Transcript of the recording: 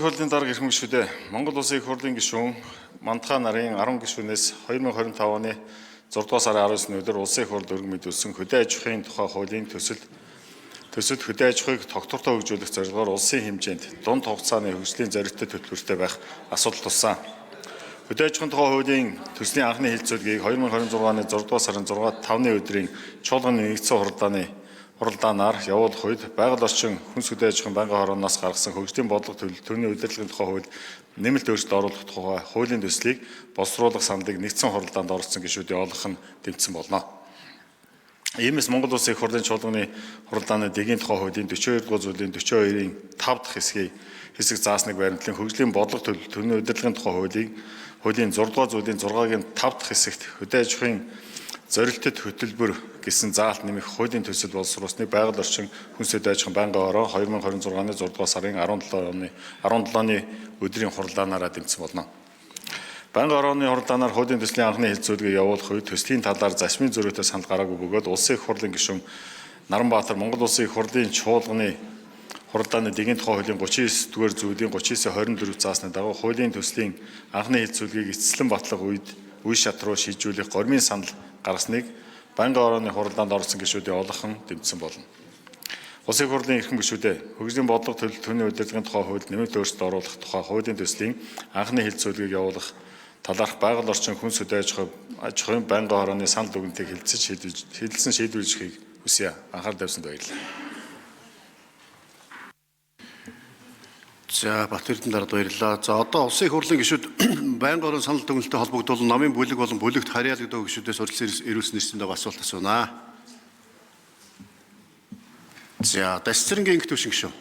Хурлын дарга эрхэм гишүүдээ, Монгол Улсын Их Хурлын гишүүн Мандахаа нарын 10 гишүүнээс 2025 оны 6 дугаар сарын 19-ны өдөр Улсын Их Хурлд өргөн мэдүүлсэн хөдөө аж ахуйн тухай хуулийн төсөлд хөдөө аж ахуйг тогтвортой хөгжүүлэх зорилгоор улсын хэмжээнд дунд хугацааны хөгжлийн зорилттой төлбөртэй байх асуудал туссан. Хөдөө аж ахуйн тухай хуулийн төслийн анхны хэлэлцүүлгийг 2026 оны 6 дугаар сарын 6 5-ны өдрийн чуулганы нэгдсэн хуралдаанаар явуулах үед байгаль орчин хүнс хөдөө аж ахуйн байнгын хорооноос гаргасан хөгжлийн бодлого төлөл түүний удирдлагын тухай хууль нэмэлт өөрчлөлт оруулах тухай хуулийн төслийг боловсруулах саналыг нэгдсэн хуралдаанд оролцсон гишүүдийн олонх нь дэмжсэн болно. Иймээс Монгол Улсын Их Хурлын чуулганы хуралдааны дэгийн тухай хуулийн 42 дугаар зүйлийн 42-ийн 5 дахь хэсэг заасныг баримтлан хөгжлийн бодлого төлөл түүний удирдлагын тухай хуулийн 6 дугаар зүйлийн 6-гийн 5 дахь хэсэгт хөдөө аж ахуйн зорилттой хөтөлбөр гэсэн заалт нэмэх хуулийн төсөл боловсруулсныг байгаль орчин хүнс хөдөө аж ахуйн байнгын хороо 2026 оны 6 дугаар сарын 17-ны 17-ны өдрийн хуралдаанаараа дэмжсэн болно. Байнгын хорооны хуралдаанаар хуулийн төслийн анхны хэлэлцүүлгийг явуулах үед төслийн талаар засмын зөрүүтэй санал гараагүй бөгөөд Улсын Их Хурлын гишүүн Наранбаатар Монгол Улсын Их Хурлын чуулганы хуралдааны дэгийн тухай хуулийн 39 дугаар зүйлийн 39-24 заасны дагуу хуулийн төслийн анхны хэлэлцүүлгийг эцэслэн батлах үед үе шат руу шийдвэрлэх гормын санал гаргасныг байнгын хорооны хуралдаанд оролцсон гишүүдийн олонх нь дэмжсэн болно. Улсын Их Хурлын эрхэм гишүүдээ, хөгжлийн бодлого төлөл түүний удирдлагын тухай хуульд нэмэлт өөрчлөлт оруулах тухай хуулийн төслийн анхны хэлэлцүүлгийг явуулах талаарх байгаль орчин хүнс хөдөө аж ахуйн байнгын хорооны санал дүгнэлтийг хэлэлцэн шийдвэрлэхийг хүсье. Анхаарал тавьсанд баярлалаа. За Батэрдэн дараад баярлалаа. За одоо Улсын Их Хурлын гишүүд байнгын орон санал дүгнэлттэй холбогдуулан намын бүлэг болон бүлэгт харьяалагдав гишүүдээс урилсан ирүүлсэн нэрсэнд дагуу асуулт асуунаа. За Дасцэрэнгийн инх түвшин гишүүн.